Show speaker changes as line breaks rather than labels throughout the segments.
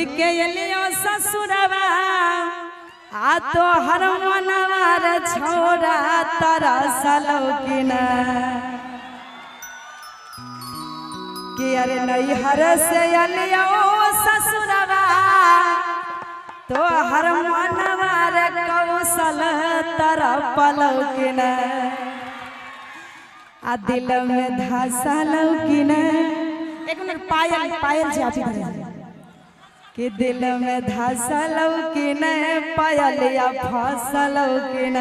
छोड़ी के एलियो ससुरवा आ तो हर मनवा रे छोरा तरसलौ कि ना। कि अरे नैहर से एलियो ससुरवा तो हर मनवा रे कौशल तरपलौ कि ना। आ दिल में धसलौ कि ना। एक मिनट पायल पायल जी आप इधर आइए। कि दिल में धसलौ कि न पायलिया फसलौ कि न।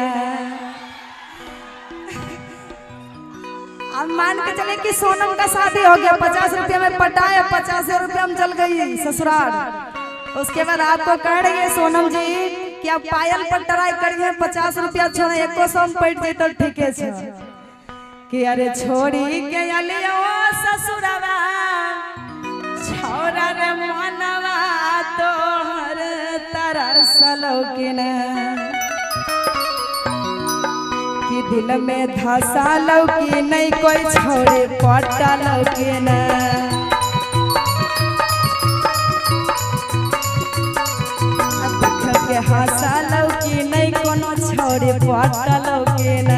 अब मान के चले कि सोनम का शादी हो गया, 50 रुपये में पटाया, 50 रुपये में चल गई ससुराल। उसके बाद आपको कह रही है सोनम जी कि आप पायल पर ट्राई करिए, 50 रुपया छोड़ 100 में पट जाए तो ठीक है। कि अरे छोड़ी के अलियो ससुरवा छोरा रे मनवा तोहर तरसलौ कि न। कि दिल में धसलौ कि नहीं कोई छोड़े पटलौ कि न। के हंसलौ कि नहीं कोनो छोड़े पटलौ कि न।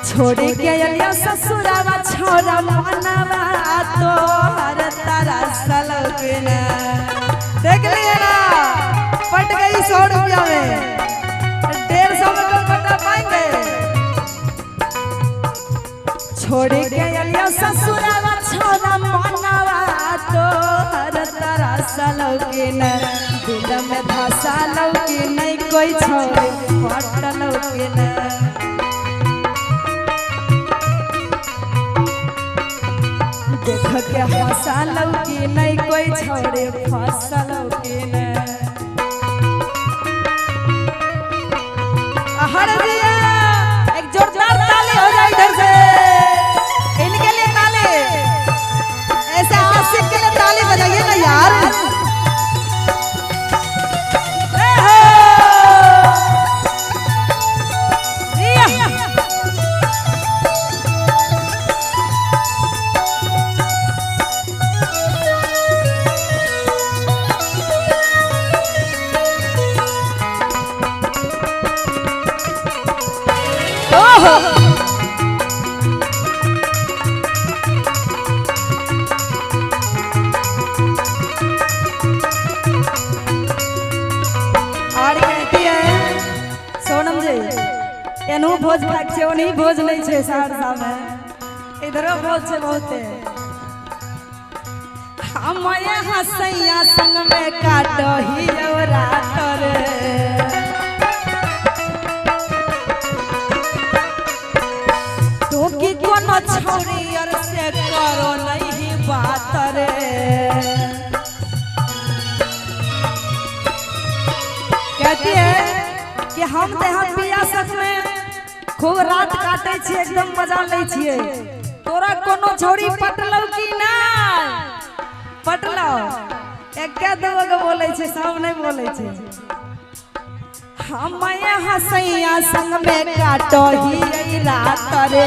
छोड़ी के अलियो ससुरवा छोरा मनवा तोहर तरसलौ कि न। देख लिए ना, पट गई 100 रुपया में, 150 में तो पटा पाएंगे। छोड़ी के अलियो ससुरवा छोरा मनवा तोहर तरसलौ कि न। दिल में धसलौ कि नहीं कोई छोड़े पटलौ कि न। देख के हंसलौ कि नहीं कोई छोड़े फसलौ कि न। हर दिया एक जोरदार ताली हो जाए इधर से, इनके लिए ताली, ऐसे आशिक के लिए ताली बजाइए ना यार। और कहती है सोनम जी एनू भोज खाक छे ओनही भोज नहीं छे सहरसा में, इधरो भोज छे बहुते। हम यहाँ सैया संग में काटो ही रात रे। तो की कोनो छोरी और से करो नहीं बात रे। कहती है कि हम तो यहाँ पिया सक में खूब रात काटे छिए, एकदम मजा लै छिए। तोरा कोनो छोरी पटलौ कि ना पटलौ? एके दूगो के बोलै छै, सब नहीं बोलै छै। हम यहाँ सैया संग में काटो ही रात रे।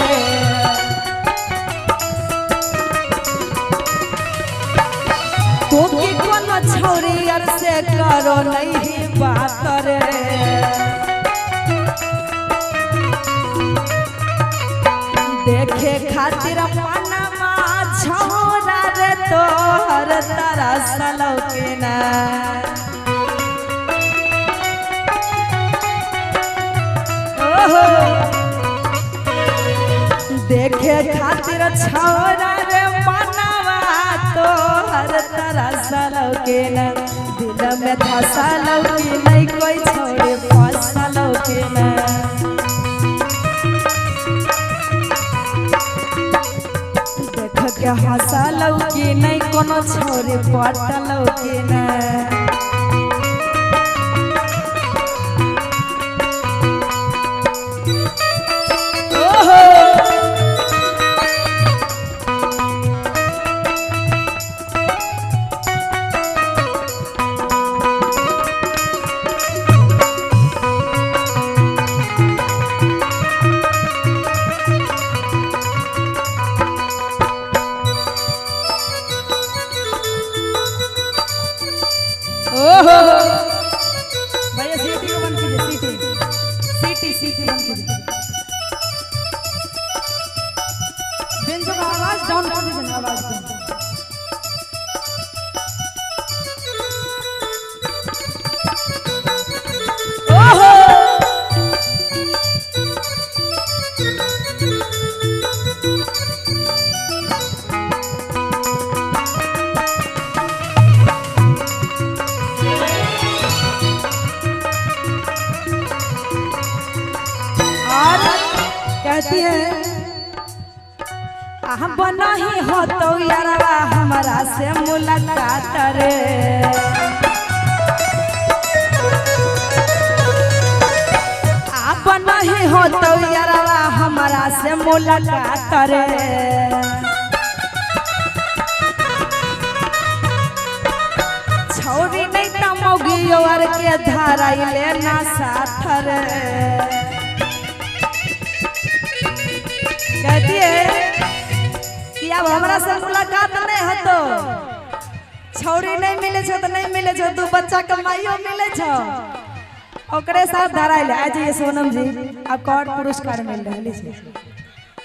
तो की कोनो छोरी अर से करो नहीं बात रे। देखे खातिर मनवा छोरा रे तोहर तरसलौ कि ना। ओहो देखे खातिर छोरा रे मनवा तोहर तरसलौ कि ना। दिल में धसलौ कि नहीं कोई छोड़े फसलौ कि ना। देख के हंसलौ कि नहीं कोनो छोड़े पटलौ कि ना। ओहो बेंचों का आवाज डाउन कर दीजिए आवाज को। ओहो और कहती है हम नहीं हो तो यारवा हमारा से मुलाकात रे। आप नहीं हो तो यारवा हमारा से मुलाकात रे। छोरी नहीं तो मौगी और के धाराई लेना साथ रे। कहती है कि अब हमरा से मुलाकात नहीं होतो, छौरी नहीं मिले छो तो नहीं मिले छो, दू बच्चा के माइयो मिले छो, ओकरे साथ धराइल। आज ये सोनम जी आपको और पुरस्कार मिल रहा है।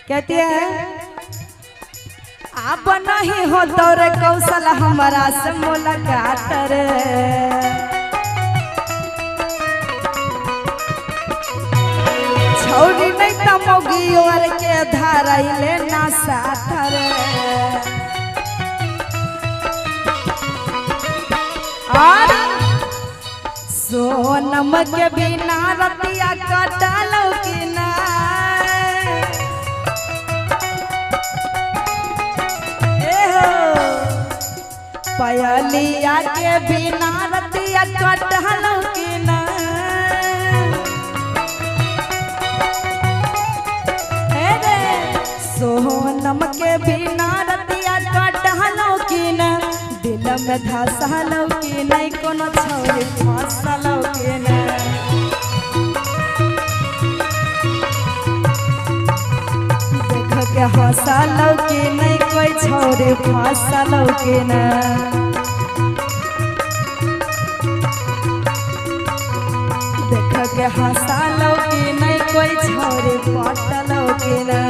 कहती है आप नहीं हो तो रे कौशल हमारा से मुलाकात रे। छौरी नहीं तो मौगी और के धाराइले ना साथ रे। और सोनम के बिना रतिया कटलो कि ना, ए हो पयलिया के बिना रतिया कटलो कि ना। सोनम के बिना रतिया कटहलो कि ना, दिल में धसलो कि नहीं, कोनो छौरी फसलो कि ना। देख के हंसलो कि नहीं, कोई छौरी फसलो कि ना। देख के हंसलो कि नहीं, कोई छौरी फटलो कि ना।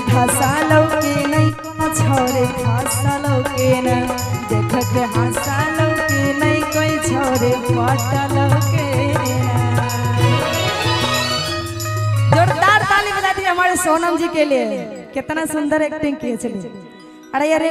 फसालो कि नहीं, कोनो छौरे फसलो कि ना। देख के हंसलो कि नहीं, कोई छौरे फटलो कि ना। जोरदार ताली बजा दी हमारे सोनम जी के लिए, कितना सुंदर एक्टिंग किए। चलिए अरे यार।